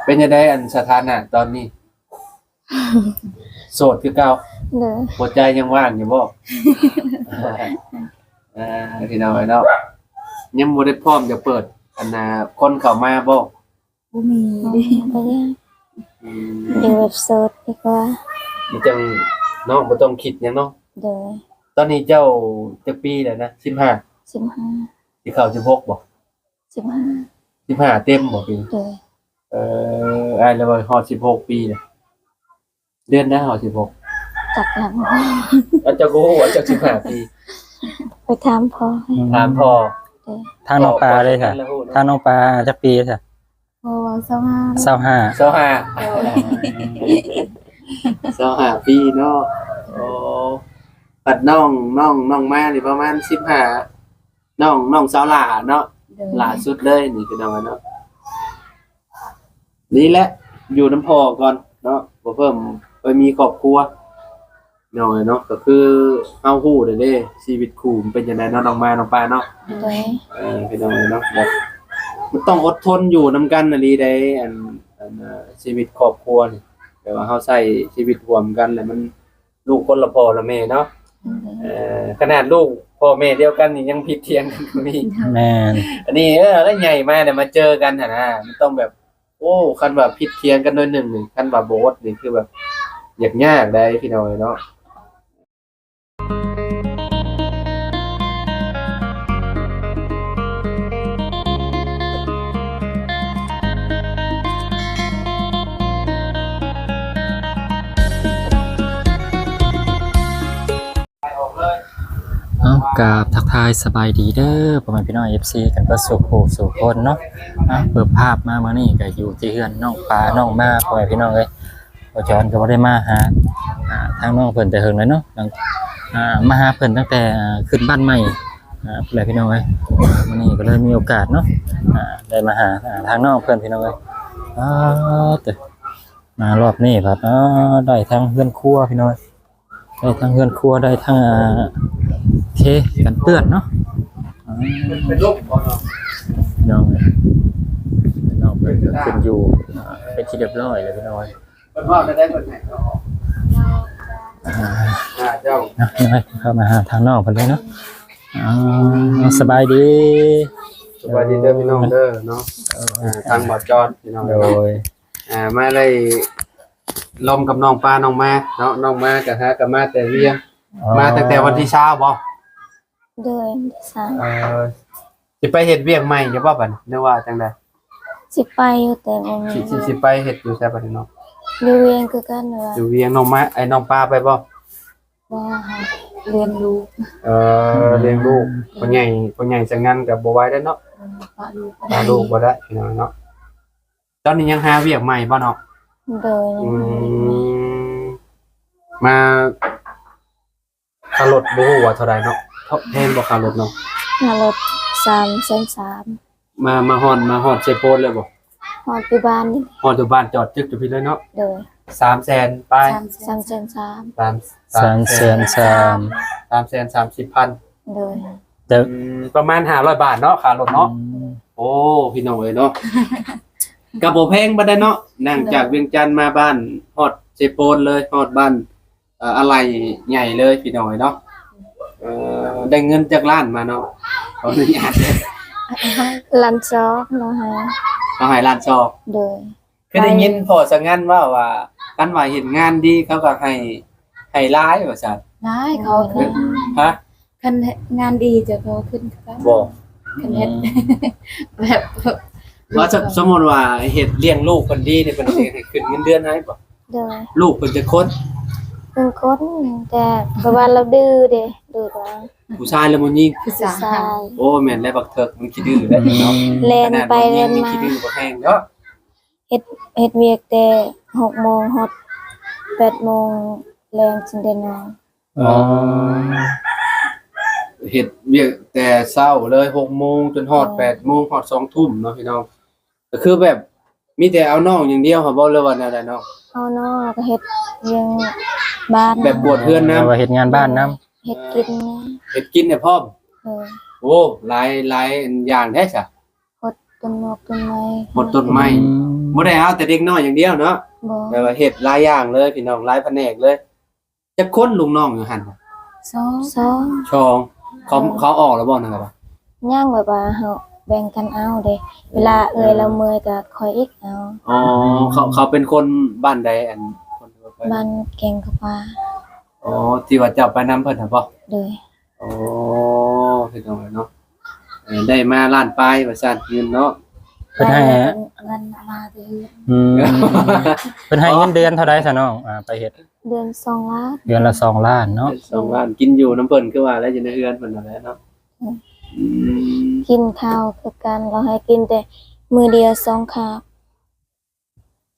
ເປັນຈັ່ງໃດ ອັນສະຖານະຕອນນີ້? ໂສດຄືເກົ່າ? ໂດຍ. ຫົວໃຈຍັງວ່າງຢູ່ບໍ່? ອ່າ ພີ່ນ້ອງເອີຍເນາະ ຍັງບໍ່ໄດ້ພ້ອມຈະເປີດ ອັນນ່າ ຄົນເຂົ້າມາບໍ່? ບໍ່ມີເດ້. ອືມ ຢູ່ແບບໂສດດີກວ່າ. ມັນຈັ່ງເນາະ ບໍ່ຕ້ອງຄິດຫຍັງເນາະ. ໂດຍ. ຕອນນີ້ເຈົ້າຈັກປີແລ້ວນະ? ສິບຫ້າ. ສິບຫ້າ. ຊິເຂົ້າສິບຫົກບໍ່? ສິບຫ້າ. ສິບຫ້າເຕັມບໍ່ປີນີ້? ໂດຍ. ເອີ ອ້າຍລະວ່າຮອດສິບຫົກປີນະ. ເດືອນໃດຮອດສິບຫົກ? ຈັກນຳ. ອາ ເຈົ້າກໍຮູ້ວ່າຈັກສິບຫ້າປີ. ໄປຖາມພໍ່. ອືມ ຖາມພໍ່. ໂດຍ. ທາງນ້ອງປາເດ້ ທາງນ້ອງປາຈັກປີຊະ? ໂອ້ ຊາວຫ້າ. ຊາວຫ້າ. ຊາວຫ້າ. ໂດຍ. ຊາວຫ້າປີເນາະ. ໂອ້ ບັດນ້ອງ ນ້ອງ ນ້ອງມານີ້ປະມານສິບຫ້າ. ນ້ອງ ນ້ອງສາວຫຼ້າເນາະ. ໂດຍ. ຫຼ້າສຸດເລີຍນີ້ ພີ່ນ້ອງເນາະ. ນີ້ແຫຼະ ຢູ່ນຳພໍ່ກ່ອນເນາະ ບໍ່ເພີ່ມໄປມີຄອບຄົວ ນ້ອງເອີຍເນາະ. ກໍຄືເຮົາຮູ້ແລ້ວເດ້ ຊີວິດຄູ່ມັນເປັນຈັ່ງໃດເນາະ ນ້ອງມາ ນ້ອງປາເນາະ. ໂດຍ. ເອີ ພີ່ນ້ອງເອີຍເນາະ ແບບມັນຕ້ອງອົດທົນຢູ່ນຳກັນອີ່ຫຼີໃດ໋ ອັນ ອັນ ເອີ ຊີວິດຄອບຄົວນີ້ ແບບວ່າເຮົາໃຊ້ຊີວິດຮ່ວມກັນແລ້ວມັນ ລູກຄົນລະພໍ່ລະແມ່ເນາະ. ອືມ ເອີ ຂະໜາດລູກພໍ່ແມ່ດຽວກັນນີ້ຍັງຜິດຖຽງກັນກໍມີ. ແມ່ນ. ອັນນີ້ ເອີ ແລ້ວໃຫຍ່ມາແລ້ວມາເຈີກັນຫັ້ນນະ ມັນຕ້ອງແບບ ໂອ້ ຄັນວ່າຜິດຖຽງກັນໜ້ອຍໜຶ່ງນີ້ ຄັນວ່າບໍ່ອົດນີ້ຄືແບບຍາກໆໄດ໋ ພີ່ນ້ອງເອີຍເນາະ. ເອົາ ກາບທັກທາຍສະບາຍດີເດີ ພໍ່ແມ່ພີ່ນ້ອງເອັຟຊີກັນເບິດສູ່ຜູ້ສູ່ຄົນເນາະ. ອ່າ ເປີດພາບມາມື້ນີ້ກໍຢູ່ທີ່ເຮືອນນ້ອງປານ້ອງມາ ພໍ່ແມ່ພີ່ນ້ອງເອີຍ. ບໍ່ຈອນກໍບໍ່ໄດ້ມາຫາ ອ່າ ທາງນ້ອງເພິ່ນແຕ່ເຫິງແລ້ວເນາະ. ອ່າ ມາຫາເພິ່ນຕັ້ງແຕ່ ອ່າ ຂຶ້ນບ້ານໃໝ່ ອ່າ ພຸ້ນແຫຼະ ພີ່ນ້ອງເອີຍ. ມື້ນີ້ກໍເລີຍມີໂອກາດເນາະ ອ່າ ໄດ້ມາຫາ ອ່າ ທາງນ້ອງເພິ່ນ ພີ່ນ້ອງເອີຍ. ອ່າ ເຕີ ມາຮອບນີ້ພັດ ອ່າ ໄດ້ທັງເຮືອນຄົວ ພີ່ນ້ອງເອີຍ ໄດ້ທັງເຮືອນຄົວ ໄດ້ທັງ ອ່າ ເຄກັນເປື້ອນເນາະ. ອ່າ ພີ່ນ້ອງເອີຍ ນ້ອງເພິ່ນກໍຂຶ້ນຢູ່ ອ່າ ເປັນທີ່ຮຽບຮ້ອຍແລ້ວ ພີ່ນ້ອງເອີຍ. ເພິ່ນເວົ້າໄດ້ ເພິ່ນໃຫ້ເຮົາອອກ ອ່າ ເຈົ້າ ເນາະ ເຂົ້າມາຫາທາງນ້ອງເພິ່ນເລີຍເນາະ. ອ່າ ສະບາຍດີ ສະບາຍດີເດີພີ່ນ້ອງເດີເນາະ. ເອີ ອ່າ ທາງບ່າວຈອນພີ່ນ້ອງ ໂດຍ ອ່າ ມາໄດ້ລົມກັບນ້ອງປານ້ອງມາເນາະ. ນ້ອງມາກໍຫາກໍມາແຕ່ວຽງ. ອໍ ມາຕັ້ງແຕ່ວັນທີຊາວບໍ່? ໂດຍ ວັນທີຊາວ. ເອີ ຊິໄປເຮັດວຽກໃໝ່ຢູ່ບໍ່ບັດນີ້ ຫຼືວ່າຈັ່ງໃດ? ຊິໄປຢູ່ ແຕ່ບໍ່ມີ ຊິ ຊິ ຊິໄປເຮັດຢູ່ໃສບັດນີ້ເນາະ? ຢູ່ວຽງຄືກັນ. ວ່າຢູ່ວຽງ. ນ້ອງມາ ໄອ້ນ້ອງປາໄປບໍ່? ບໍ່ ລ້ຽງລູກ. ເອີ ລ້ຽງລູກ. ອືມ ພໍ່ໃຫຍ່ ພໍ່ໃຫຍ່ຈັ່ງນັ້ນກໍບໍ່ໄຫວແລ້ວເນາະ. ອືມ ປະລູກ ປະລູກບໍ່ໄດ້ພີ່ນ້ອງເນາະ. ຕອນນີ້ຍັງຫາວຽກໃໝ່ບໍ່ເນາະ? ໂດຍ. ອືມ ມາ ຄ່າລົດບໍ່ຮູ້ວ່າເທົ່າໃດເນາະ? ແພງບໍ່ຄ່າລົດເນາະ? ຄ່າລົດສາມແສນສາມ. ມາ ມາຮອດ ມາຮອດເຊໂປນແລ້ວບໍ່? ຮອດຢູ່ບ້ານນີ້. ຮອດຢູ່ບ້ານ ຈອດຈຶກຢູ່ພີ້ເລີຍເນາະ? ໂດຍ. ສາມແສນປາຍ? ສາມແສນສາມ. ສາມ ສາມແສນສາມ ສາມແສນສາມສິບພັນ. ໂດຍ. ແຕ່ ອືມ ປະມານຫ້າຮ້ອຍບາດເນາະ ຄ່າລົດເນາະ. ອືມ ໂອ້ ພີ່ນ້ອງເອີຍເນາະ ກໍບໍ່ແພງປານໃດເນາະ. ນັ່ງຈາກວຽງຈັນມາບ້ານ ຮອດເຊໂປນເລີຍ ຮອດບ້ານ ເອີ ອາໄຫຼໃຫຍ່ເລີຍ ພີ່ນ້ອງເອີຍເນາະ. ເອີ ໄດ້ເງິນຈັກລ້ານມາເນາະ? ຂໍອະນຸຍາດເດີ. ລ້ານສອງ ເຮົາໃຫ້ ເຮົາໃຫ້ລ້ານສອງ. ໂດຍ. ຄືໄດ້ຍິນພໍ່ສັງງານເວົ້າວ່າ ຄັນວ່າເຮັດງານດີເຂົາກໍໃຫ້ ໃຫ້ຫຼາຍວ່າຊັ້ນ. ຫຼາຍ ເຂົາຂຶ້ນ. ຮະ? ຄັນງານດີຈະເຂົາຂຶ້ນຄືກັນ. ບໍ່? ຄັນເຮັດ ອືມ ແບບ ວ່າ ສົມມຸດວ່າເຮັດລ້ຽງລູກເພິ່ນດີນີ້ ເພິ່ນຊິໃຫ້ຂຶ້ນເງິນເດືອນໃຫ້ບໍ່? ໂດຍ. ລູກເພິ່ນຈັກຄົນ? ໜຶ່ງຄົນ ແຕ່ເພາະວ່າລາວດື້ເດ້ ດື້ກວ່າ. ຜູ້ຊາຍຫຼືຜູ້ຍິງ? ຜູ້ຊາຍ. ໂອ້ ແມ່ນແລ້ວ ບັກເຖິກມັນຂີ້ດື້ເດ້ເນາະ. ແລ່ນໄປແລ່ນມາ ຂີ້ດື້ບັກແຮງເນາະ. ເຮັດ ເຮັດວຽກແຕ່ຫົກໂມງຮອດແປດໂມງແລງຈຶ່ງໄດ້ນອນ. ອໍ ເຮັດວຽກແຕ່ເຊົ້າເລີຍ ຫົກໂມງຈົນຮອດແປດໂມງ ຮອດສອງທຸ່ມເນາະ ພີ່ນ້ອງ. ກໍຄືແບບມີແຕ່ເອົານ້ອງຢ່າງດຽວຫາບໍ່ ຫຼືວ່າແນວໃດນ້ອງ? ເອົານ້ອງ ແລ້ວກໍເຮັດວຽກບ້ານ ແບບກວດເຮືອນນຳ ແບບວ່າເຮັດງານບ້ານນຳ ເຮັດກິນນຳ ເຮັດກິນໃຫ້ພ້ອມ. ເອີ ໂອ້ ຫຼາຍ ຫຼາຍຢ່າງແທ້ຊະ. ຫົດຕົ້ນໝອກຕົ້ນໄມ້ ຫົດຕົ້ນໄມ້. ອືມ ບໍ່ໄດ້ເອົາແຕ່ເດັກນ້ອຍຢ່າງດຽວເນາະ ບໍ່ ແຕ່ວ່າເຮັດຫຼາຍຢ່າງເລີຍ ພີ່ນ້ອງ ຫຼາຍພະແນກເລີຍ. ຈັກຄົນລູກນ້ອງຢູ່ຫັ້ນ? ສອງ ສອງ ສອງ. ເຂົາ ເອີ ເຂົາອອກແລ້ວບໍ່ນັ້ນ? ຍັງ ແບບວ່າເຮົາແບ່ງກັນເອົາເດ້ ເວລາເອື້ອຍລາວເມື່ອຍກໍຂ້ອຍອີກເອົາ. ອໍ ເຂົາ ເຂົາເປັນຄົນບ້ານໃດ? ອັນ ຄົນທີ່ວ່າໄປ ບ້ານແກ້ງຂະປາ. ອໍ ທີ່ວ່າເຈົ້າໄປນຳເພິ່ນຫັ້ນບໍ່? ໂດຍ. ອໍ ພີ່ນ້ອງເອີຍເນາະ ເອີ ໄດ້ມາລ້ານປາຍວ່າຊັ້ນເງິນເນາະ ເພິ່ນໃຫ້ ເງິນມາແຕ່ເຮືອນ. ອືມ ເພິ່ນໃຫ້ເງິນເດືອນເທົ່າໃດຊະນ້ອງ? ອ່າ ໄປເຮັດ ເດືອນສອງລ້ານ. ເດືອນລະສອງລ້ານເນາະ ສອງລ້ານ. ກິນຢູ່ນຳເພິ່ນ ຄືວ່າແຫຼະ ຢູ່ໃນເຮືອນເພິ່ນນັ້ນແຫຼະເນາະ. ອືມ ອືມ ກິນເຂົ້າຄືກັນ ລາວໃຫ້ກິນແຕ່ມື້ດຽວສອງຄາບ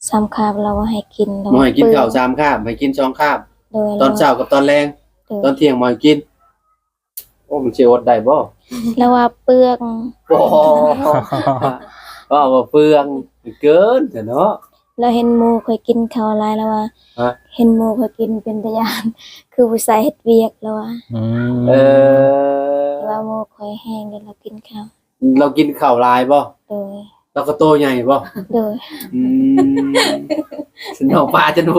ສາມຄາບລາວບໍ່ໃຫ້ກິນ. ບໍ່ໃຫ້ກິນເຂົ້າສາມຄາບ ໃຫ້ກິນສອງຄາບ. ໂດຍ. ຕອນເຊົ້າກັບຕອນແລງ. ໂດຍ. ຕອນທ່ຽງບໍ່ໃຫ້ກິນ. ໂອ້ ມັນຊິອົດໄດ້ບໍ່? ລາວວ່າເປືອງ. ບໍ່ ເວົ້າວ່າເປືອງເກີນແທ້ເນາະ. ລາວເຫັນໝູ່ຂ້ອຍກິນເຂົ້າຫຼາຍ ລາວວ່າ ຮະ? ເຫັນໝູ່ຂ້ອຍກິນເປັນຕາຢ້ານ ຄືຜູ້ຊາຍເຮັດວຽກ ລາວວ່າ. ອືມ ເອີ ລາວວ່າໝູ່ຂ້ອຍແຮງເດ້ ລາວກິນເຂົ້າ. ລາວກິນເຂົ້າຫຼາຍບໍ່? ໂດຍ. ລາວກໍໂຕໃຫຍ່ບໍ່? ໂດຍ. ອືມ ສະໜອງປາຈະໜູ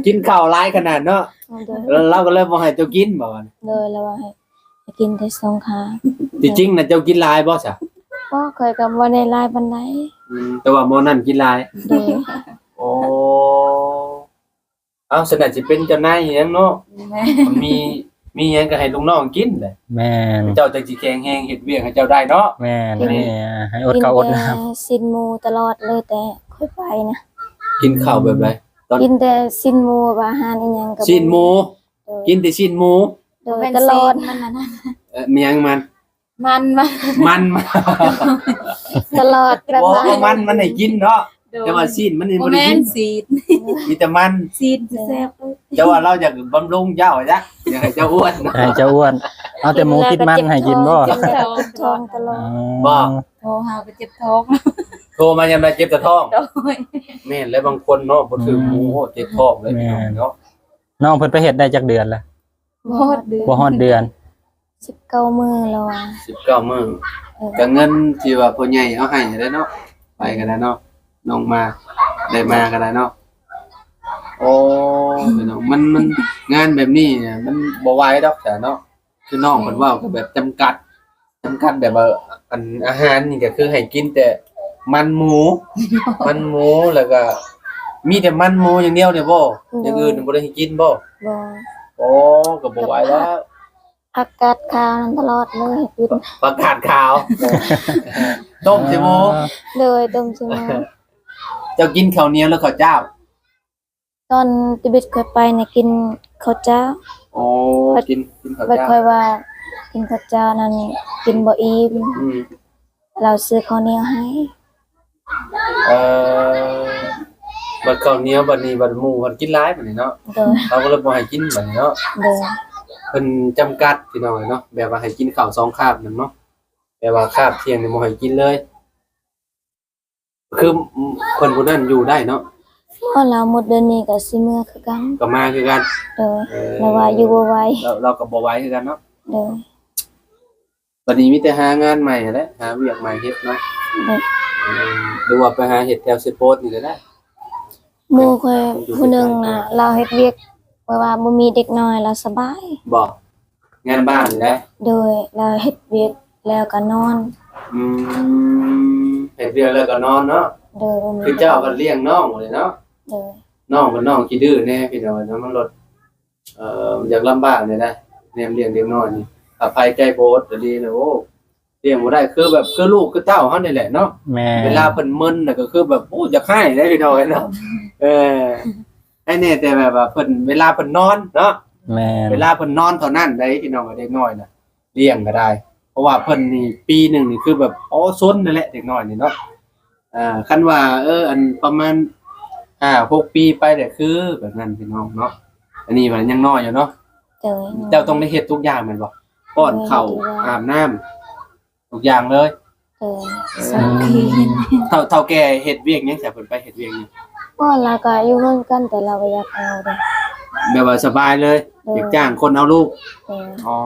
ກິນເຂົ້າຫຼາຍຂະໜາດເນາະ. ໂດຍ. ລາວ ລາວກໍເລີຍບໍ່ໃຫ້ເຈົ້າກິນບໍ່? ໂດຍ ລາວວ່າໃຫ້ ໃຫ້ກິນແຕ່ສອງຄາບ. ທີ່ຈິງນະເຈົ້າກິນຫຼາຍບໍ່ຊະ? ບໍ່ ຂ້ອຍກໍບໍ່ໄດ້ຫຼາຍປານໃດ. ອືມ ແຕ່ວ່າໝໍ້ນັ້ນກິນຫຼາຍ. ໂດຍ. ໂອ້ ເອົ້າ ສະນັ້ນຊິເປັນເຈົ້ານາຍອີຫຍັງເນາະ. ແມ່ນ. ມີ ມີຫຍັງກໍໃຫ້ລູກນ້ອງກິນແຫຼະ. ແມ່ນ. ເຈົ້າຈັ່ງຊິແຂງແຮງເຮັດວຽກໃຫ້ເຈົ້າໄດ້ເນາະ. ແມ່ນ. ອັນນີ້ໃຫ້ອົດເຂົ້າອົດນ້ຳ. ກິນແຕ່ຊີ້ນໝູຕະຫຼອດເລີຍ ແຕ່ຂ້ອຍໄປນະ. ກິນເຂົ້າແບບໃດ? ຕອນ ກິນແຕ່ຊີ້ນໝູ ວ່າອາຫານອີຫຍັງກໍ ຊີ້ນໝູ. ໂດຍ. ກິນແຕ່ຊີ້ນໝູ. ໂດຍ ຕະຫຼອດ. ມັນນັ້ນນະ ເອີ ມີຫຍັງມັນ? ມັນ ມັນ ມັນ ຕະຫຼອດ. ບໍ່ ເອົາມັນມັນໃຫ້ກິນເນາະ. ໂດຍ. ແຕ່ວ່າຊີ້ນມັນນີ້ບໍ່ໄດ້ກິນ. ຊີ້ນ ມີແຕ່ມັນ. ຊີ້ນແຊບ. ເຈົ້າວ່າລາວຢາກບຳລຸງເຈົ້າ ຢາກ ຢາກໃຫ້ເຈົ້າອ້ວນເນາະ. ໃຫ້ເຈົ້າອ້ວນ. ເອົາແຕ່ໝູຕິດມັນໃຫ້ກິນບໍ່? ເຈັບທ້ອງ ເຈັບທ້ອງຕະຫຼອດ. ອໍ ບໍ່ ໂທຫາກໍເຈັບທ້ອງ. ໂທມາຍາມໃດເຈັບແຕ່ທ້ອງ. ໂດຍ. ແມ່ນແລ້ວ ບາງຄົນເນາະ ບໍ່ຖືກໝູ ອືມ ໂອ້ ເຈັບທ້ອງເລີຍ. ແມ່ນເນາະ. ນ້ອງເພິ່ນໄປເຮັດໄດ້ຈັກເດືອນລະ? ບໍ່ຮອດເດືອນ. ບໍ່ຮອດເດືອນ. ສິບເກົ້າມື້ແລ້ວວ່າ. ສິບເກົ້າມື້. ເອີ ກໍເງິນທີ່ວ່າພໍ່ໃຫຍ່ເອົາໃຫ້ຫັ້ນແຫຼະເນາະ ໄປກໍໄດ້ເນາະ ນ້ອງມາ ໄດ້ມາກໍໄດ້ເນາະ. ໂອ້ ພີ່ນ້ອງ ມັນ ມັນ ງານແບບນີ້ມັນບໍ່ໄຫວດອກຊະເນາະ. ຄືນ້ອງເພິ່ນເວົ້າກໍແບບຈຳກັດ ຈຳກັດແບບວ່າ ອັນ ອາຫານນີ້ກໍຄືໃຫ້ກິນແຕ່ມັນໝູ ມັນໝູ ແລ້ວກໍມີແຕ່ມັນໝູຢ່າງດຽວນີ້ບໍ່? ໂດຍ. ຢ່າງອື່ນບໍ່ໄດ້ໃຫ້ກິນບໍ່? ບໍ່. ໂອ້ ກໍບໍ່ໄຫວແລ້ວ. ຜັກກາດຂາວນັ້ນຕະຫຼອດເລີຍໃຫ້ກິນ. ຜັກກາດຂາວ. ໂດຍ. ຕົ້ມໃສ່ໝູ. ເອີ ໂດຍ ຕົ້ມໃສ່ໝູ. ເຈົ້າກິນເຂົ້າໜຽວ ຫຼື ເຂົ້າຈ້າວ? ຕອນຊີວິດຂ້ອຍໄປນະກິນເຂົ້າຈ້າວ. ໂອ້ ບັດ ກິນ ກິນເຂົ້າ ບັດ ຈ້າວ. ຂ້ອຍວ່າກິນເຂົ້າຈ້າວນັ້ນກິນບໍ່ອີ່ມ. ອືມ. ລາວຊື້ເຂົ້າໜຽວໃຫ້. ເອີ ບັດເຂົ້າໜຽວ ບັດນີ້ບັດໝູ່ເພິ່ນກິນຫຼາຍບັດນີ້ເນາະ. ໂດຍ. ລາວກໍເລີຍບໍ່ໃຫ້ກິນບັດນີ້ເນາະ. ໂດຍ. ເພິ່ນຈຳກັດພີ່ນ້ອງເອີຍເນາະ ແບບວ່າໃຫ້ກິນເຂົ້າສອງຄາບນັ້ນເນາະ ແບບວ່າຄາບທ່ຽງນີ້ບໍ່ໃຫ້ກິນເລີຍ. ຄືເພິ່ນຜູ້ນັ້ນຢູ່ໄດ້ເນາະ. ເພາະລາວໝົດເດືອນນີ້ກໍຊິເມືອຄືກັນ. ກໍມາຄືກັນ. ໂດຍ. ເອີ ລາວວ່າຢູ່ບໍ່ໄຫວ. ລາວ ລາວກໍບໍ່ໄຫວຄືກັນເນາະ. ໂດຍ. ບັດນີ້ມີແຕ່ຫາງານໃໝ່ຫັ້ນແຫຼະ ຫາວຽກໃໝ່ເຮັດເນາະ. ໂດຍ. ເອີ ຫຼືວ່າໄປຫາເຮັດແຖວເຊໂປດນີ້ກໍໄດ້. ໝູ່ຂ້ອຍຜູ້ໜຶ່ງນະ ລາວເຮັດວຽກແບບວ່າບໍ່ມີເດັກນ້ອຍ ລາວສະບາຍ. ບໍ່? ງານບ້ານນີ້ແຫຼະ. ໂດຍ. ລາວເຮັດວຽກແລ້ວກໍນອນ. ອືມ ເຮັດວຽກແລ້ວກໍນອນເນາະ. ໂດຍ. ຄືເຈົ້າກໍລ້ຽງນ້ອງເລີຍເນາະ. ໂດຍ. ນ້ອງເປັນນ້ອງຂີ້ດື້ແດ່ພີ່ນ້ອງເນາະ ມັນລົດ ເອີ ຢາກລຳບາກແດ່ນະ ແນມລ້ຽງເດັກນ້ອຍນີ້ ຖ້າໃຜໃຈບໍ່ອົດອີ່ຫຼີນະ ໂອ້ ລ້ຽງບໍ່ໄດ້ ຄືແບບ ຄືລູກຄືເຕົ້າເຮົານີ້ແຫຼະເນາະ. ແມ່ນ. ເວລາເພິ່ນມຶນນະ ກໍຄືແບບ ໂອ້ ຢາກໄຫ້ເດ້ພີ່ນ້ອງເອີຍເນາະ. ເອີ ໃຫ້ແນ່ແຕ່ແບບວ່າເພິ່ນ ເວລາເພິ່ນນອນເນາະ. ແມ່ນ. ເວລາເພິ່ນນອນເທົ່ານັ້ນໄດ໋ພີ່ນ້ອງ ເດັກນ້ອຍນະ ລ້ຽງກໍໄດ້ ເພາະວ່າເພິ່ນນີ້ປີໜຶ່ງນີ້ຄືແບບ ໂອ້ ຊົນນັ້ນແຫຼະເດັກນ້ອຍນີ້ເນາະ. ອ່າ ຄັນວ່າ ເອີ ອັນປະມານຫ້າຫົກປີໄປແຫຼະ ຄືແບບນັ້ນພີ່ນ້ອງເນາະ. ອັນນີ້ວ່າຍັງນ້ອຍຢູ່ເນາະ. ໂດຍ. ເຈົ້າຕ້ອງໄດ້ເຮັດທຸກຢ່າງແມ່ນບໍ່? ປ້ອນເຂົ້າ ໂດຍ. ອາບນ້ຳ ທຸກຢ່າງເລີຍ. ໂດຍ. ເອີ ເຖົ້າ ເຖົ້າແກ່ເຮັດວຽກຫຍັງຊະ? ເພິ່ນໄປເຮັດວຽກຫຍັງ? ໂອ້ ລາວກໍຢູ່ເຮືອນຄືກັນ ແຕ່ລາວບໍ່ຢາກເອົາເດ້. ແບບວ່າສະບາຍເລີຍ. ໂດຍ. ຢາກຈ້າງຄົນເອົາລູກ. ໂດຍ. ອໍ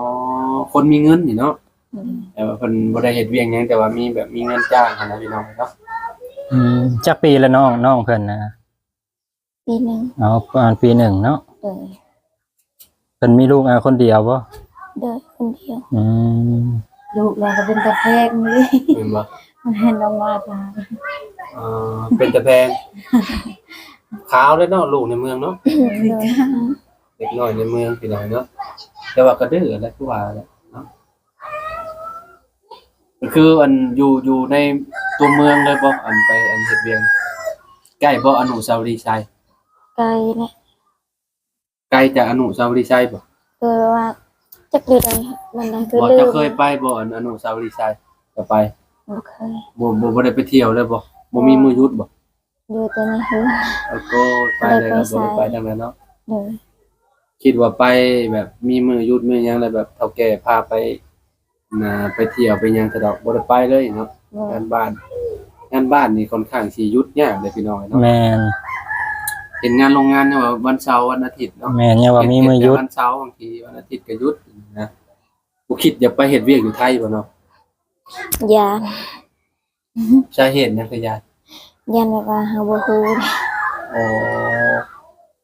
ຄົນມີເງິນນີ້ເນາະ. ອືມ ແຕ່ວ່າເພິ່ນບໍ່ໄດ້ເຮັດວຽກຫຍັງ ແຕ່ວ່າມີແບບມີເງິນຈ້າງຫັ້ນນະພີ່ນ້ອງເນາະ. ອືມ ຈັກປີແລ້ວນ້ອງ ນ້ອງເພິ່ນນະ? ປີໜຶ່ງ. ອໍ ປະມານປີໜຶ່ງເນາະ. ໂດຍ. ເພິ່ນມີລູກ ອາ ຄົນດຽວບໍ່? ໂດຍ ຄົນດຽວ. ອືມ ລູກລາວກໍເປັນຕາແພງເລີຍ ແມ່ນບໍ່? ມັນເຫັນອອກມາຕາ ເອີ ເປັນຕາແພງ ຂາວເລີຍເນາະ ລູກໃນເມືອງເນາະ. ໂດຍ. ເດັກນ້ອຍໃນເມືອງພີ່ນ້ອງເນາະ ແຕ່ວ່າກໍດື້ແຫຼະ ຄືວ່າແຫຼະເນາະ. ກໍຄືອັນຢູ່ ຢູ່ໃນຕົວເມືອງເລີຍບໍ່? ອັນໄປອັນເຮັດວຽກ ໃກ້ບໍ່ ອະນຸສາວະລີໄຊ? ໄກແຫຼະ. ໄກຈາກອະນຸສາວະລີໄຊບໍ່? ໂດຍ ວ່າຈັກຢູ່ໃດ ມັນນັ້ນຄືລືມ. ບໍ່ ເຈົ້າເຄີຍໄປບໍ່ ອັນອະນຸສາວະລີໄຊ? ເຈົ້າໄປ? ບໍ່ເຄີຍ. ບໍ່ ບໍ່ ບໍ່ໄດ້ໄປທ່ຽວເລີຍບໍ່? ບໍ່ມີມື້ຢຸດບໍ່? ຢູ່ແຕ່ໃນເຮືອນ ແລ້ວກໍໄປແລ້ວກໍບໍ່ໄດ້ໄປທາງນັ້ນເນາະ. ໂດຍ. ຄິດວ່າໄປແບບມີມື້ຢຸດມື້ຫຍັງ ແລ້ວແບບເຖົ້າແກ່ພາໄປ ນະ ໄປທ່ຽວໄປຫຍັງຊະດອກ ບໍ່ໄດ້ໄປເລີຍເນາະ. ໂດຍ. ງານບ້ານ ງານບ້ານນີ້ຄ່ອນຂ້າງຊິຢຸດຍາກເດ້ພີ່ນ້ອງເນາະ. ແມ່ນ. ເຮັດງານໂຮງງານຍັງວ່າວັນເສົາວັນອາທິດເນາະ. ແມ່ນ ຍັງວ່າມີມື້ຢຸດ ເຮັດແຕ່ວັນເສົາ ບາງທີວັນອາທິດກໍຢຸດນະ. ບໍ່ຄິດຢາກໄປເຮັດວຽກຢູ່ໄທບໍ່ເນາະ? ຢ້ານ. ສາເຫດຫຍັງຄືຢ້ານ? ຢ້ານແບບວ່າເຮົາບໍ່ຮູ້. ອໍ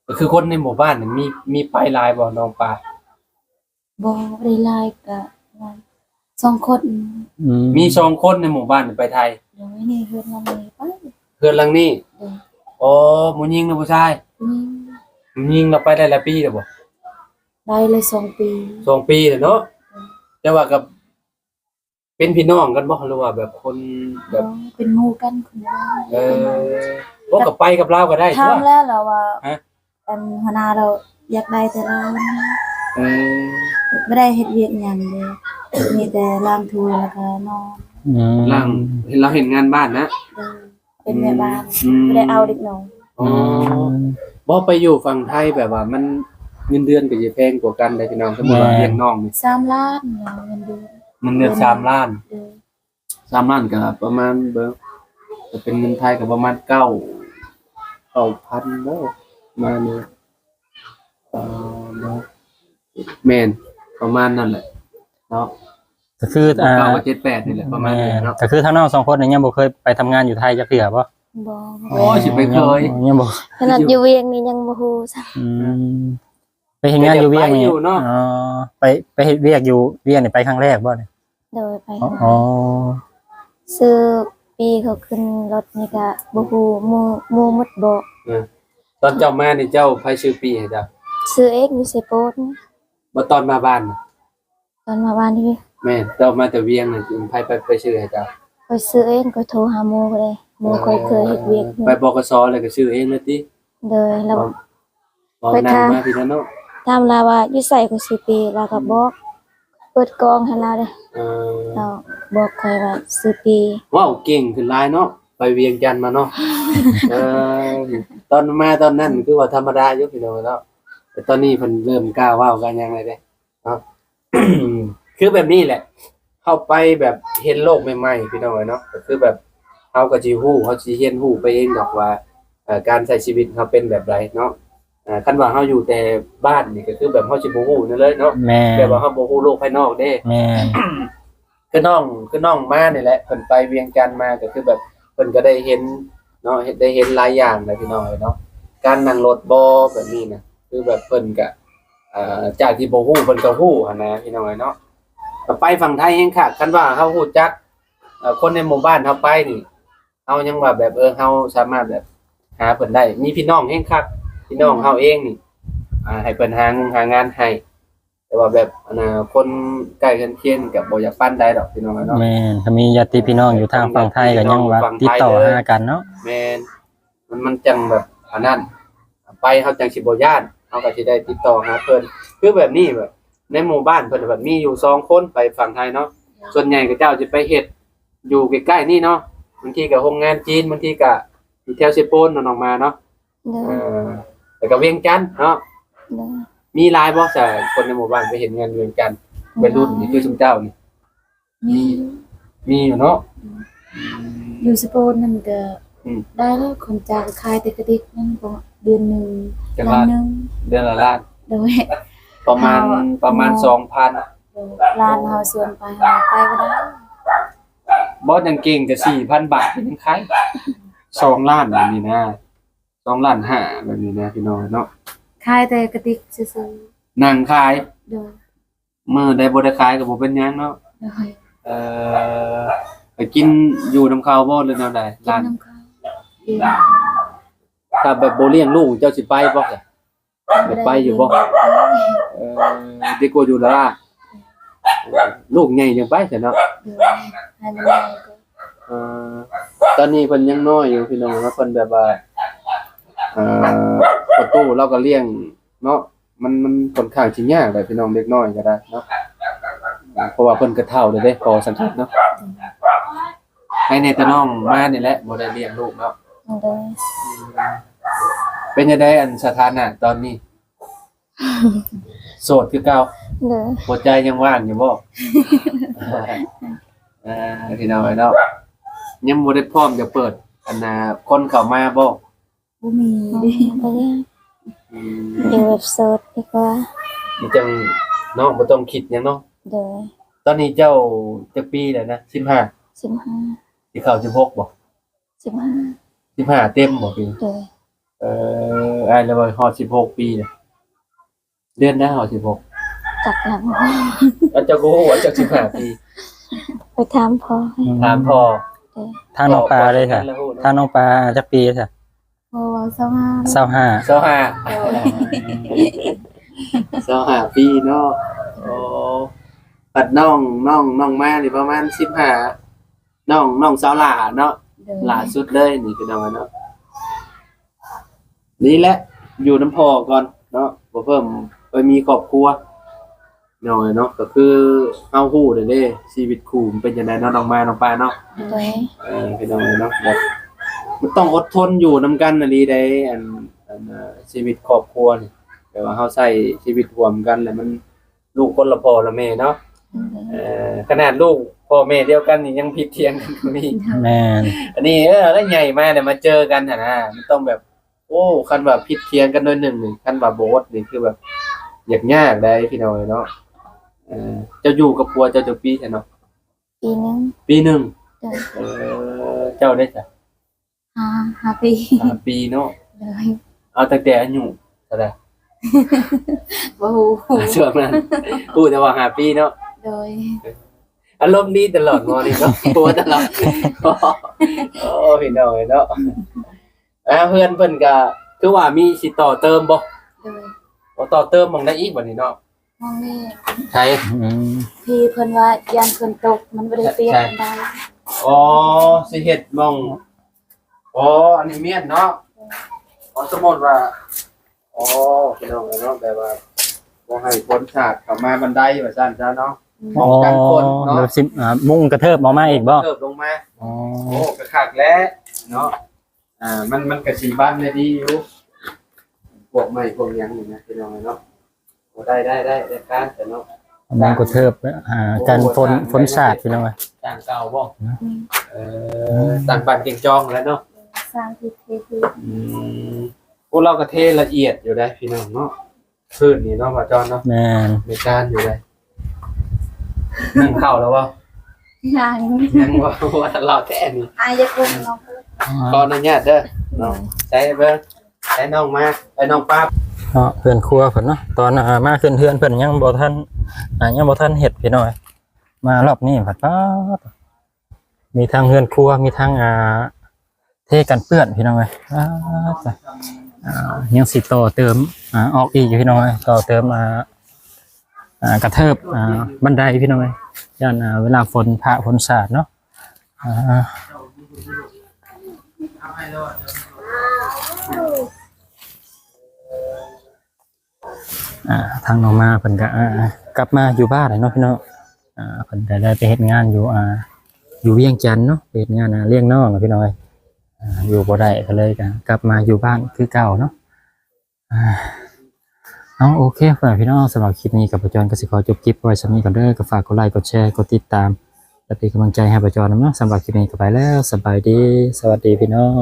ກໍຄືຄົນໃນໝູ່ບ້ານນີ້ມີ ມີໄປຫຼາຍບໍ່ນ້ອງປາ? ບໍ່ໄດ້ຫຼາຍ ກະປະມານສອງຄົນ. ອືມ ມີສອງຄົນໃນໝູ່ບ້ານໄປໄທ. ໂດຍ. ນີ້ເຮືອນຫຼັງນີ້ໄປ ເຮືອນຫຼັງນີ້. ໂດຍ. ອໍ ຜູ້ຍິງຫຼືຜູ້ຊາຍ? ຜູ້ຍິງ. ຜູ້ຍິງລາວໄປໄດ້ຫຼາຍປີແລ້ວບໍ່? ໄດ້ແລ້ວສອງປີ. ສອງປີແລ້ວເນາະ. ໂດຍ. ແຕ່ວ່າກໍ ເປັນພີ່ນ້ອງກັນບໍ່ ຫຼືວ່າແບບຄົນແບບ? ອໍ ເປັນໝູ່ກັນຄົນລາວ. ເອີ ໂອ້ ກໍໄປກັບລາວກໍໄດ້. ຖາມແລ້ວລາວວ່າ ຮະ? ອັນຫົວໜ້າລາວຢາກໄດ້ແຕ່ລາວ. ເອີ ບໍ່ໄດ້ເຮັດວຽກຫຍັງເດ້ ມີແຕ່ລ້າງຖ້ວຍແລ້ວກໍນອນ. ອືມ ລ້າງ ເຫັນລາວເຮັດງານບ້ານນະ. ໂດຍ. ເປັນແມ່ບ້ານ. ອືມ ບໍ່ໄດ້ເອົາເດັກນ້ອຍ. ອໍ ອືມ ບໍ່ ໄປຢູ່ຝັ່ງໄທແບບວ່າມັນເງິນເດືອນກໍຈະແພງກວ່າກັນໄດ໋ພີ່ນ້ອງ. ສົມມຸດວ່າ ແມ່ນ ລ້ຽງນ້ອງນີ້ ສາມລ້ານເນາະ ເງິນເດືອນ. ເງິນເດືອນສາມລ້ານ. ໂດຍ. ສາມລ້ານກໍປະມານ ເບິ່ງ ກໍເປັນເງິນໄທກໍປະມານເກົ້າ ເກົ້າພັນເນາະ ປະມານນີ້. ເອີ ເນາະ ແມ່ນ ປະມານນັ້ນແຫຼະເນາະ. ກໍຄື ເກົ້າ ອ່າ ເກົ້າ ເຈັດ ແປດ ນີ້ແຫຼະ ປະມານນີ້ເນາະ. ແມ່ນ. ກໍຄືທາງນ້ອງສອງຄົນນີ້ຍັງບໍ່ເຄີຍໄປທຳງານຢູ່ໄທຈັກເທື່ອບໍ່? ບໍ່. ໂອ້ຍ ຊິໄປເຄີຍ ຍັງ ຍັງບໍ່ ຂະໜາດຢູ່ວຽງນີ້ຍັງບໍ່ຮູ້ຊ້ຳ. ອືມ ໄປເຮັດງານຢູ່ວຽງນີ້. ແຕ່ຢາກໄປຢູ່ເນາະ. ອໍ ໄປ ໄປເຮັດວຽກຢູ່ວຽງນີ້ໄປຄັ້ງແລກບໍ່ນີ້? ໂດຍ ໄປ. ອໍ ຊື້ປີ້ເຂົາຂຶ້ນລົດນີ້ກະບໍ່ຮູ້ໝູ່ ໝູ່ໝົດບໍ່. ເອີ ຕອນເຈົ້າມານີ້ ເຈົ້າ ໃຜຊື້ປີ້ໃຫ້ເຈົ້າ? ຊື້ເອງຢູ່ເຊໂປນ. ບໍ່ ຕອນມາບ້ານ? ຕອນມາບ້ານນີ້. ແມ່ນ. ເຈົ້າມາແຕ່ວຽງນີ້ ໃຜ ໃຜ ໃຜຊື້ໃຫ້ເຈົ້າ? ຂ້ອຍຊື້ເອງ ຂ້ອຍໂທຫາໝູ່ເດ້ ໝູ່ຂ້ອຍເຄີຍເຮັດວຽກ. ເອີ ໄປ ບກສ ແລ້ວກໍຊື້ເອງເລີຍຕິ? ໂດຍ. ແລ້ວ ເວົ້າ ເວົ້ານຳມາພີ້ນະເນາະ. ຖາມລາວວ່າຢູ່ໃສ ຂ້ອຍຊື້ປີ້ ລາວກໍບອກ ເປີດກ່ອງໃຫ້ລາວເດ້. ເອີ ເຈົ້າ ບອກຂ້ອຍວ່າຊື້ປີ້. ເວົ້າເກັ່ງຂຶ້ນຫຼາຍເນາະ ໄປວຽງຈັນມາເນາະ. ເອີ ຕອນມາຕອນນັ້ນຄືວ່າທຳມະດາຢູ່ພີ່ນ້ອງເນາະ ແຕ່ຕອນນີ້ເພິ່ນເລີ່ມກ້າເວົ້າກ້າຫຍັງແລ້ວເດ້. ເນາະ ຄືແບບນີ້ແຫຼະ ເຮົາໄປແບບເຫັນໂລກໃໝ່ໆ ພີ່ນ້ອງເອີຍເນາະ ກໍຄືແບບເຮົາກໍຊິຮູ້ ເຮົາຊິຮຽນຮູ້ໄປເອງດອກວ່າ ເອີ ການໃຊ້ຊີວິດເຮົາເປັນແບບໃດເນາະ. ເອີ ຄັນວ່າເຮົາຢູ່ແຕ່ບ້ານນີ້ ກໍຄືແບບເຮົາຊິບໍ່ຮູ້ຫຍັງເລີຍເນາະ. ແມ່ນ. ແບບວ່າເຮົາບໍ່ຮູ້ໂລກພາຍນອກເດ້. ແມ່ນ. ຄືນ້ອງ ຄືນ້ອງມານີ້ແຫຼະ ເພິ່ນໄປວຽງຈັນມາ ກໍຄືແບບເພິ່ນກໍໄດ້ເຫັນເນາະ ເຫັນ ໄດ້ເຫັນຫຼາຍຢ່າງແຫຼະ ພີ່ນ້ອງເອີຍເນາະ. ການນັ່ງລົດບໍ່ ແບບນີ້ນະ ຄືແບບເພິ່ນກະ ເອີ ຈາກທີ່ບໍ່ຮູ້ເພິ່ນກໍຮູ້ຫັ້ນນະ ພີ່ນ້ອງເອີຍເນາະ. ໄປຝັ່ງໄທແຮງຄັກ ຄັນວ່າເຮົາຮູ້ຈັກ ເອີ ຄົນໃນໝູ່ບ້ານເຮົາໄປນີ້ ເຮົາຍັງວ່າແບບ ເອີ ເຮົາສາມາດແບບຫາເພິ່ນໄດ້ ມີພີ່ນ້ອງແຮງຄັກ ພີ່ນ້ອງເຮົາເອງນີ້ ອ່າ ໃຫ້ເພິ່ນຫາງານໃຫ້ ແຕ່ວ່າແບບ ອັນນ່າ ຄົນໃກ້ເຮືອນຄຽນກໍບໍ່ຢາກປານໃດດອກ ພີ່ນ້ອງເອີຍເນາະ. ແມ່ນ. ຖ້າມີຍາດຕິພີ່ນ້ອງຢູ່ທາງຝັ່ງໄທກໍຍັງວ່າຕິດຕໍ່ຫາກັນເນາະ. ແມ່ນ. ມັນ ມັນຈັ່ງແບບອັນນັ້ນ ໄປເຮົາຈັ່ງຊິບໍ່ຢ້ານ ເຮົາກໍຊິໄດ້ຕິດຕໍ່ຫາເພິ່ນ. ຄືແບບນີ້ ແບບໃນໝູ່ບ້ານເພິ່ນແບບມີຢູ່ສອງຄົນໄປຝັ່ງໄທເນາະ ສ່ວນໃຫຍ່ເຂົາເຈົ້າຈະໄປເຮັດຢູ່ໃກ້ໆນີ້ເນາະ ບາງທີກໍໂຮງງານຈີນ ບາງທີກໍຢູ່ແຖວເຊໂປນເນາະ ນ້ອງມາເນາະ. ໂດຍ. ເອີ ແລ້ວກໍວຽງຈັນເນາະ. ໂດຍ. ມີຫຼາຍບໍ່ຊະ ຄົນໃນໝູ່ບ້ານໄປເຮັດງານຢູ່ວຽງຈັນ ໄວລຸ້ນນີ້ຄືຊຸມເຈົ້ານີ້? ມີ ມີຢູ່ເນາະ. ອືມ ຢູ່ສະໂປນນັ້ນກໍ ອືມ ໄດ້ແລ້ວ ຄົນຈ້າງຂາຍແຕ່ກະຕິກນັ້ນ ເດືອນໜຶ່ງ ຈັກ ລ້ານ ລ້ານໜຶ່ງ ເດືອນລະລ້ານ. ໂດຍ. ປະມານ ປະມານສອງພັນ. ໂດຍ. ລ້ານເຮົາຊວນໄປ ເຮົາໄປບໍ່ໄດ້. ບໍ່ ຈັ່ງເກັ່ງກໍສີ່ພັນບາດກໍຍັງຂາຍ. ສອງລ້ານແບບນີ້ນະ ສອງລ້ານຫ້າແບບນີ້ນະ ພີ່ນ້ອງເນາະ. ຂາຍແຕ່ກະຕິກຊື່ໆ. ນັ່ງຂາຍ? ໂດຍ. ມື້ໃດບໍ່ໄດ້ຂາຍກໍບໍ່ເປັນຫຍັງເນາະ. ໂດຍ. ເອີ ໄປກິນຢູ່ນຳເຂົາບໍ່ ຫຼືແນວໃດ? ກິນນຳເຂົາ. ຮ້ານ ກິນ. ຖ້າແບບບໍ່ລ້ຽງລູກ ເຈົ້າຊິໄປບໍ່? ໄປຢູ່ບໍ່? ເອີ ດີກວ່າຢູ່ລາວ. ລູກໃຫຍ່ຈັ່ງໄປຊັ້ນເນາະ. ໂດຍ. ໃຫ້ມັນໃຫຍ່ກ່ອນ. ເອີ ຕອນນີ້ເພິ່ນຍັງນ້ອຍຢູ່ ພີ່ນ້ອງເນາະ. ເພິ່ນແບບວ່າ ເອີ ປະຕູລາວກໍລ້ຽງເນາະ. ມັນ ມັນຂ້ອນຂ້າງຊິຍາກແຫຼະ ພີ່ນ້ອງ, ເດັກນ້ອຍກໍໄດ້ເນາະ. ເພາະວ່າເພິ່ນກໍເຖົ້າແລ້ວເດ້ ພໍສັງເກດເນາະ. ໃຫ້ແດ່ ແຕ່ນ້ອງມານີ້ແຫຼະ ບໍ່ໄດ້ລ້ຽງລູກເນາະ. ໂດຍ. ເປັນຈັ່ງໃດ ອັນ ສະຖານະຕອນນີ້? ໂສດຄືເກົ່າ? ໂດຍ. ຫົວໃຈຍັງວ່າງຢູ່ບໍ່? ເອີ ພີ່ນ້ອງເອີຍເນາະ, ຍັງບໍ່ໄດ້ພ້ອມຈະເປີດ ອັນນ່າ ຄົນເຂົ້າມາບໍ່? ບໍ່ມີ. ອືມ ບໍ່ໄດ້. ອືມ ຢູ່ແບບໂສດດີກວ່າ. ມັນຈັ່ງເນາະ ບໍ່ຕ້ອງຄິດຫຍັງເນາະ. ໂດຍ. ຕອນນີ້ເຈົ້າຈັກປີແລ້ວນະ? ສິບຫ້າ. ສິບຫ້າ. ຊິເຂົ້າສິບຫົກບໍ່? ສິບຫ້າ. ສິບຫ້າເຕັມບໍ່ປີ? ໂດຍ. ເອີ ອ້າຍລະວ່າຮອດສິບຫົກປີນະ. ເດືອນໃດຮອດສິບຫົກ? ຈັກນຳ. ອາ ເຈົ້າກໍຮູ້ວ່າເຈົ້າສິບຫ້າປີ. ໄປຖາມພໍ່. ອືມ ຖາມພໍ່. ໂດຍ. ທາງນ້ອງປາເດ້ ທາງນ້ອງປາຈັກປີຊະ? ໂອ້ ຊາວຫ້າ. ຊາວຫ້າ. ຊາວຫ້າ. ໂດຍ. ຊາວຫ້າປີເນາະ. ໂອ້ ບັດນ້ອງ ນ້ອງ ນ້ອງມານີ້ປະມານສິບຫ້າ. ນ້ອງ ນ້ອງສາວຫຼ້າເນາະ. ໂດຍ. ຫຼ້າສຸດເລີຍນີ້ ພີ່ນ້ອງເນາະ. ນີ້ແຫຼະ ຢູ່ນຳພໍ່ກ່ອນເນາະ ບໍ່ເພີ່ມໄປມີຄອບຄົວ ນ້ອງເອີຍເນາະ. ກໍຄືເຮົາຮູ້ແລ້ວເດ້ ຊີວິດຄູ່ມັນເປັນຈັ່ງໃດເນາະ ນ້ອງມາ ນ້ອງປາເນາະ. ໂດຍ. ເອີ ພີ່ນ້ອງເອີຍເນາະ ແບບມັນຕ້ອງອົດທົນຢູ່ນຳກັນອີ່ຫຼີໃດ໋ ອັນ ອັນ ເອີ ຊີວິດຄອບຄົວນີ້ ແບບວ່າເຮົາໃຊ້ຊີວິດຮ່ວມກັນແລ້ວມັນ ລູກຄົນລະພໍ່ລະແມ່ເນາະ. ໂດຍ. ເອີ ຂະໜາດລູກພໍ່ແມ່ດຽວກັນນີ້ຍັງຜິດຖຽງກັນກໍມີ. ແມ່ນ. ອັນນີ້ ເອີ ແລ້ວໃຫຍ່ມາແລ້ວມາເຈີກັນຫັ້ນນະ ມັນຕ້ອງແບບ ໂອ້ ຄັນວ່າຜິດຖຽງກັນໜ້ອຍໜຶ່ງນີ້ ຄັນວ່າບໍ່ອົດນີ້ ຄືແບບຍາກໆໄດ໋ ພີ່ນ້ອງເອີຍເນາະ. ເອີ ເຈົ້າຢູ່ກັບຜົວເຈົ້າຈັກປີຊະເນາະ? ປີໜຶ່ງ. ປີໜຶ່ງ. ໂດຍ. ເອີ ເຈົ້າເດ້ຊະ? ຫ້າ ຫ້າປີ. ຫ້າປີເນາະ. ໂດຍ. ເອົາຕັ້ງແຕ່ອາຍຸເທົ່າໃດ? ບໍ່ຮູ້. ຊ່ວງນັ້ນຮູ້ແຕ່ວ່າຫ້າປີເນາະ. ໂດຍ. ອາລົມດີຕະຫຼອດມື້ນີ້ເນາະ ຫົວຕະຫຼອດ. ໂອ້ ພີ່ນ້ອງເອີຍເນາະ. ອ່າ ເຮືອນເພິ່ນກະຄືວ່າມີຊິຕໍ່ເຕີມບໍ່? ໂດຍ. ບໍ່ ຕໍ່ເຕີມໝ່ອງໃດອີກບັດນີ້ເນາະ? ຫ້ອງນີ້. ໃສ? ອືມ ທີ່ເພິ່ນວ່າຢ້ານຝົນຕົກ ມັນບໍ່ໄດ້ປຽກປານໃດ. ອໍ ຊິເຮັດໝ່ອງ ອໍ ອັນນີ້ມ້ຽນເນາະ. ອໍ ສົມມຸດວ່າ ອໍ ພີ່ນ້ອງເອີຍເນາະ ແບບວ່າບໍ່ໃຫ້ຝົນສາດເຂົ້າມາບັນໄດວ່າຊັ້ນຊະເນາະ. ອືມ ປ້ອງກັນຝົນເນາະ. ອໍ ແບບຊິ ອ່າ ມຸງກະເທີບອອກມາອີກບໍ່? ກະເທີບລົງມາ. ອໍ ໂອ້ ກະຄັກແຫຼະເນາະ. ອ່າ ມັນ ມັນກະຊິບັງໄດ້ດີຢູ່ ພວກໄມ້ພວກຫຍັງນີ້ນະ ພີ່ນ້ອງເອີຍເນາະ. ໂອ້ ໄດ້ ໄດ້ ໄດ້ ໄດ້ການແຕ່ເນາະ ມັນກະເທີບ ອ່າ ກັນຝົນ ຝົນສາດ ພີ່ນ້ອງເອີຍ. ສ້າງເກົ່າບໍ່? ອືມ ເອີ ສ້າງບ້ານເກັ່ງຈອງແລ້ວເນາະ. ສ້າງທີ່ເທພື້ນ. ອືມ ໂອ້ ລາວກະເທລະອຽດຢູ່ໄດ໋ ພີ່ນ້ອງເນາະ. ພື້ນນີ້ເນາະ ບ່າວຈອນເນາະ. ແມ່ນ. ມີການຢູ່ເດ້. ໜຶ້ງເຂົ້າແລ້ວບໍ່? ຍັງ. ຍັງບໍ່? ວ່າລາວແທ້ນີ້. ອາ ຢ່າເບິ່ງເນາະ. ຂໍອະນຸຍາດເດີເນາະ. ໃສ່ເບິ່ງ ໃສ່ນ້ອງມາ ໃສ່ນ້ອງປ້າເນາະ. ເຮືອນຄົວເພິ່ນເນາະ ຕອນ ອ່າ ມາຂຶ້ນເຮືອນເພິ່ນຍັງບໍ່ທັນ ອ່າ ຍັງບໍ່ທັນເຮັດ ພີ່ນ້ອງ. ມາຮອບນີ້ພັດ ປາດ ມີທັງເຮືອນຄົວ ມີທັງ ອ່າ ເທກັນເປື້ອນ ພີ່ນ້ອງເອີຍ. ອ່າ ຍັງຊິຕໍ່ເຕີມ ອ່າ ອອກອີກຢູ່ ພີ່ນ້ອງເອີຍ. ຕໍ່ເຕີມ ອ່າ ອ່າ ກະເທີບ ອ່າ ບັນໄດ ພີ່ນ້ອງເອີຍ. ຢ້ານ ອ່າ ເວລາຝົນຟ້າຝົນສາດເນາະ. ອ່າ ອ່າ ທາງນ້ອງມາເພິ່ນກະ ອ່າ ກັບມາຢູ່ບ້ານແລ້ວເນາະ ພີ່ນ້ອງ. ອ່າ ເພິ່ນກະໄດ້ໄປເຮັດງານຢູ່ ອ່າ ຢູ່ວຽງຈັນເນາະ ໄປເຮັດງານ ອ່າ ລ້ຽງນ້ອງ ພີ່ນ້ອງເອີຍ. ອ່າ ຢູ່ບໍ່ໄດ້ ກະເລີຍກະກັບມາຢູ່ບ້ານຄືເກົ່າເນາະ. ອ່າ ເອົາ ໂອເຄ ພໍ່ແມ່ພີ່ນ້ອງ ສຳລັບຄລິບນີ້ກະ ພະຈອນກະຊິຂໍຈົບຄລິບໄວ້ສ່ຳນີ້ກ່ອນເດີ. ກະຝາກກົດໄລ ກົດແຊ ກົດຕິດຕາມ ແລະ ເປັນກຳລັງໃຈໃຫ້ພະຈອນນຳເນາະ. ສຳລັບຄລິບນີ້ກະໄປແລ້ວ ສະບາຍດີ ສະຫວັດດີ ພີ່ນ້ອງ.